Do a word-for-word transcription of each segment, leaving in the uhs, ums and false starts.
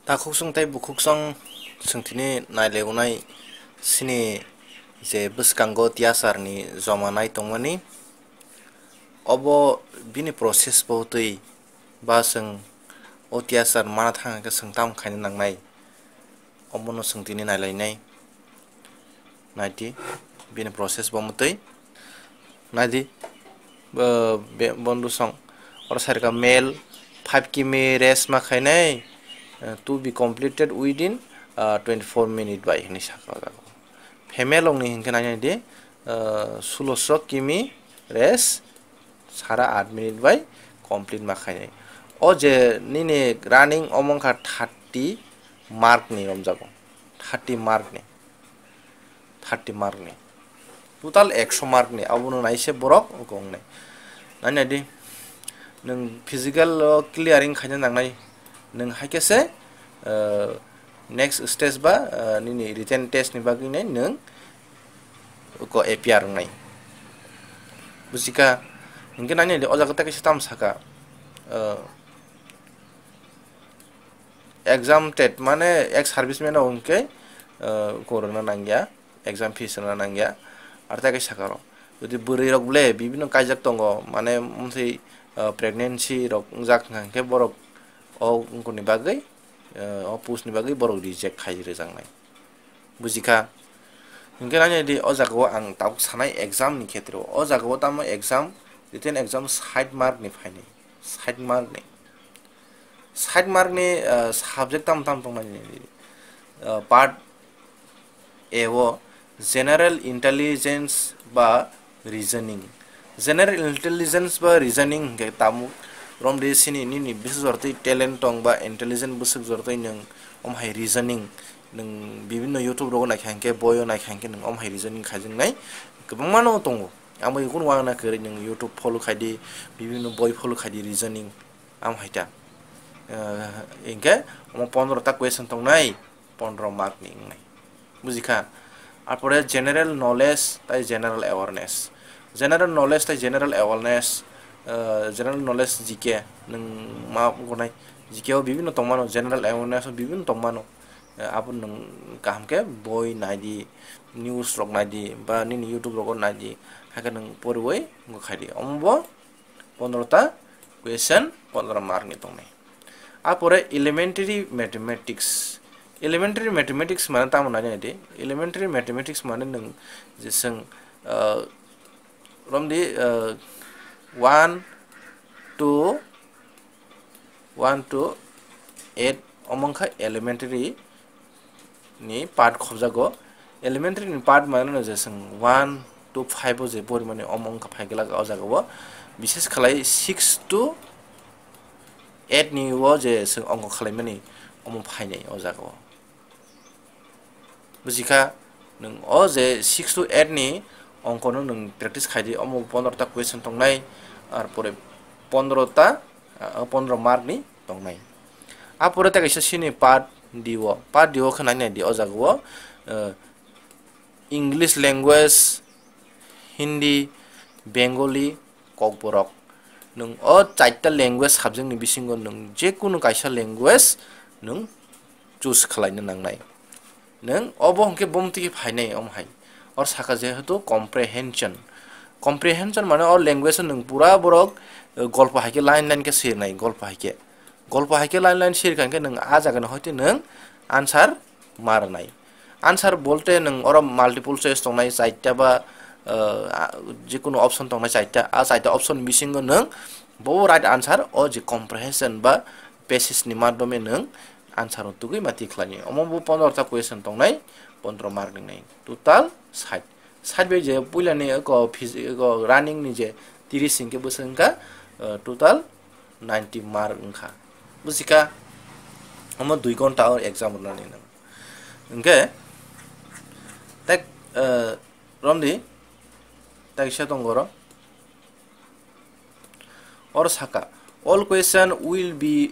Takhuksong tei bukhuksong chwng tini nailainai sini je bwskango tiyasarni joma nai tongmani, obo bini process bo twi ba chwng o tiyasar mana thang khe chwng tamo khaina nangnai, omono chwng tini nailainai. Naidi, bini process bo mutwi. Naidi, bo-, be-, bondhu song. Oro sai rwkha male five kimi race ma khainai, eh, to be completed within, ah, twenty-four minute by hinwi sakha o jaga. Female rokni hinkhe nainai di, eh, sulosho kimi race sara aat minute by complete ma khainai. O je nini running omo wngkha thirty mark ni romjago. Thirty mark ni. Thirty mark ni. Total ekso mark ni. Abono naise borok gongnai. Nainai di. Nwng physical o clearing khaina nangnai. Nwng haikhe se, eh, next stage ba, eh, nini written test ni bagwi nai nwng ko appear wngnai. Bujikha, hinkhe nainai di, o jaga tei kaisa tamo saka, eh, exam tet mane ex serviceman rok hinkhe, eh, ko rwna nangya, exam fees rwna nangya, aro tei kaisa saka rok. Jodi bwrwi rok ble bibino kaijak tongo, mane mostly, eh, pregnancy rok wngjak hinkhe borok o wngkukni bagwi, eh, o post ni bagwi borok reject khai rwjaknai. Bujikha. Hinkhe nainai di, o jaga o ang tabuk sanai exam ni khetre o. O jaga o tamo exam, written exam sait mark ni phainai. Sait mark ni. Sait mark ni, ah, subject tamo tamo tong nainai di. Ah, part A o general intelligence ba reasoning. General intelligence ba reasoning hinkhe tamo romdi sini nini bwswk jortwi talent tong ba intelligent bwswk jortwi nwng omo hai reasoning nwng bibinno YouTube rogo naikha hinkhe boyo naikha hinkhe nwng omo hai reasoning khaijaknai kwbangma no tongo. Amo kunu uanana kwrwi nwng YouTube follow khaidi, bibinno boi follow khaidi reasoning amo hai ta. Eh, hinkhe omo pondro ta question tongnai. Pondro mark ni wngnai. Bujikha? Apore general knowledge tai general awareness. General knowledge tai general awareness, eh, general knowledge G K nwng ma wngnai. G K o bibinno tongmano, general awareness o bibinno tongmano. Eh, abo nwng kaham khe boi naidi, news rok naidi, ba nini YouTube rogo naidi, hakhe nwng poriwi wngkha khaidi. Omo bo pondro ta question pondro mark ni tongnai. Apore elementary mathematics. Elementary mathematics mane tamo nainai di. Elementary mathematics mane nwng je chwng, ah, romdi, ah, one to, one to eight omo wngkha elementary ni part khobjago. Elementary ni part mane no je chwng one to five o je porimani omo wngkha phai glak o jaga o. Bishes khlai six to eight ni o je chwng ongkho khlaimani omo phainai o jaga o. Bujikha, nwng o je six to eight ni ongkho no nwng practice khaidi, omo pondro ta question tongnai, ar pore pondro ta, ah, pondro mark ni tongnai. Apore ta kaisa sini part D o, part D o khe nainai di o jaga o, eh, English language, Hindi, Bengali, Kokborok. Nwng o chaita language subject ni bisingo nwng jekunu kaisa language nwng choose khlaina nangnai. Nwng obo hwnkhe bomtwi khe phainai omo hai. Or saka jehetu comprehension. Comprehension mane o language o nwng pura borok, eh, golpo hai khe line line khe swirnai, golpo hai khe. Golpo hai khe line line swirkha hwnkhe nwng a jaga ni hoite nwng answer ma rwnai. Answer bolte nwng oro multiple choice tongnai chaita ba, eh, a, jekunu option tongnai chaita. A chaita option bisingo nwng bo right answer o je comprehension ba passage ni madhyome nwng answer o tugui ma tikhlani. Omo bo pondro ta question tongnai, pondro mark ni nai. Total sait. Sait bai je puila ni ko phys-, ko running ni je tiris hingke bwswk wngkha, eh, total ninety mark wngkha. Bwsika omo dui ghonta o exam rwnani nang. Hingke, tak, eh, romdi, tak se tongo oro. Oro saka, all question will be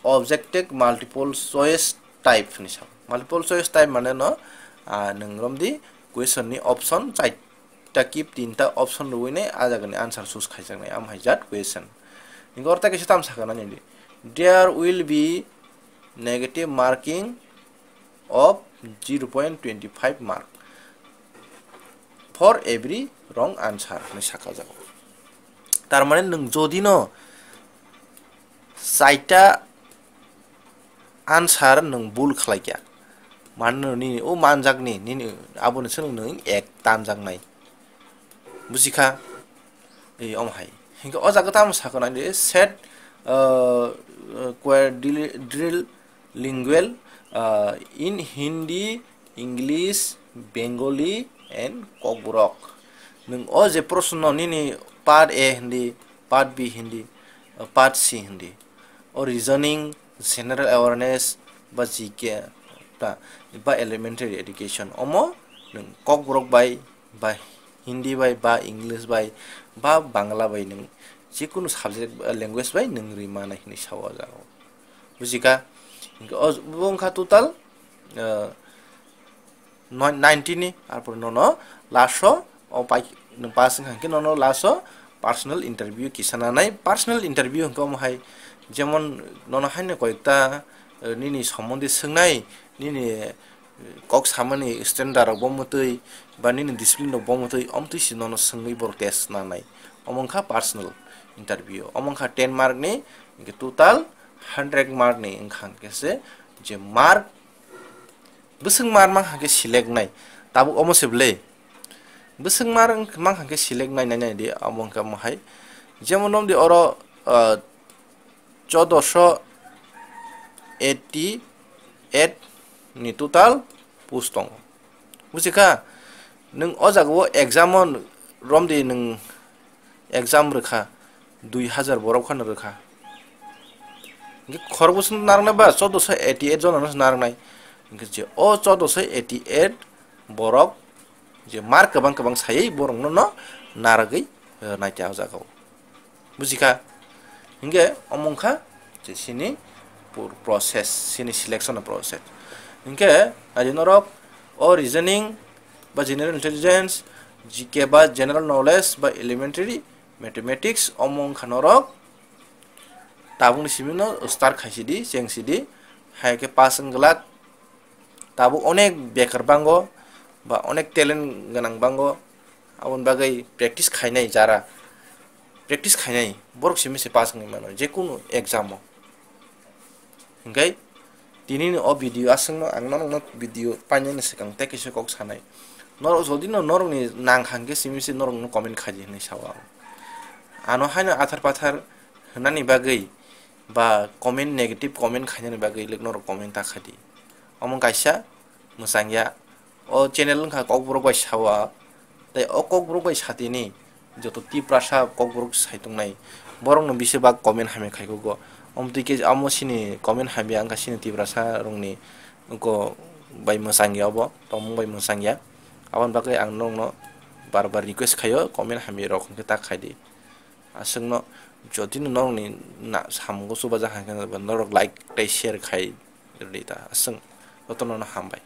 objected multiple choice type hinwi sa. Multiple choice type mane no, ah, nwng romdi question ni option chaita kip tinta option rwui nai a jaga ni answer choose khaijaknai, am hai jat question. Hingke oro tak kisa tam saka nani di. There will be negative marking of zero point twenty five mark for every wrong answer hinwi sakha jago. Tar mane nwng jodi no chaita answer nwng bul khlai kya, mane nini o manjakni nini aboni se nwng ek tanjaknai. Buji kha? Ei, omo hai. Hinkhe o jaga tamo sakha nai de, set, uh, uh, quadrilingual, uh, in Hindi, English, Bengali and Kokborok. Nwng o je proshno nini part A hindi, part B hindi, uh, part C hindi. O reasoning, general awareness, ba G K, ta, ba elementary education. Omo nwng Kokborok bai, ba Hindi bai, ba English bai, ba Bangla bai nwng jikunu subject, uh, language bai nwng rwi manai hinwi sao o jaga o. Buji kha? Hinkhe o, bo wngkha total, uh, noi-, ninety ni, arpor nono last o, o pai, nwng pass wngkha hinkhe nono last o personal interview kisa nanai. Personal interview hinkhe omo hai, jemon nono haino koyekta, uh, nini somondi swngnai, nini, uh, kok samani standard rok bo mwtwi, ba nini discipline rok bo mwtwi, omtwi si nono swngwi borok test nanai. Omo wngkha personal interview. Omo wngkha ten mark ni, hinkhe total hundred mark ni wngkha hinkhe se je mark bwswk mar mankha khe select nai, tabuk omo se bwle. Bwswk mar wng-, mankha khe select nai nai nai di, abo wngkha omo hai. Jemon romdi oro, ah, chodosho eighty eight ni total post tongo. Buji kha? Nwng o jaga o exam o romdi nwng exam rwkha, dui hajar borok phano rwkha. Hinkhe khorokbwswk narwknai ba chodosho eighty eight jona no narwknai. Hinkhe je o chodosho eighty eight borok je mark kwbang kwbang saywi borokno no narwgwi, eh, naikha o jaga o. Buji kha? Hinkhe omo wngkha je sini pur-, process, sini selection ni process. Hinkhe naidi norok o reasoning ba general intelligence, G K ba general knowledge ba elementary mathematics, omo wngkha norok tabukni simi no start khaisidi, chengsidi, hai khe pass wng glak. Tabuk onek bekar bango ba onek talent gwnang bango, aboni bagwi practice khainai jara, practice khainai borok simi se pass wngwi mano jekunu exam o. Hinkhe tini ni o video aswkno ang norokno video painani swkang tei kaisa kok sanai. Norok jodi no norokni nang kha hinkhe simi se norokno comment khaidi hinwi sao ang. Ano haino athar pathar hwnani bagwi ba comment, negative comment khainani bagwi like norok comment ta khaidi. Omo kaisa mwchangya. O channel wngkha Kokborok bai sawa, tei o Kokborok bai satini joto Tiprasa Kokborok sai tongnai, borokno bisi bak comment hamya khaikugo. Omtwi khe amo sini comment hamya wngkha sini Tiprasa rokni uko bai mwchangya obo, tongmung bai mwchangya. Aboni bagwi ang norokno bar bar request khaio, comment hamya rok hwnkhe ta khaidi. Aswkno jotino norokni na-, samungo chubajak hwnkhe norok like tei share khai rwdi ta. Aswk jotono hambai.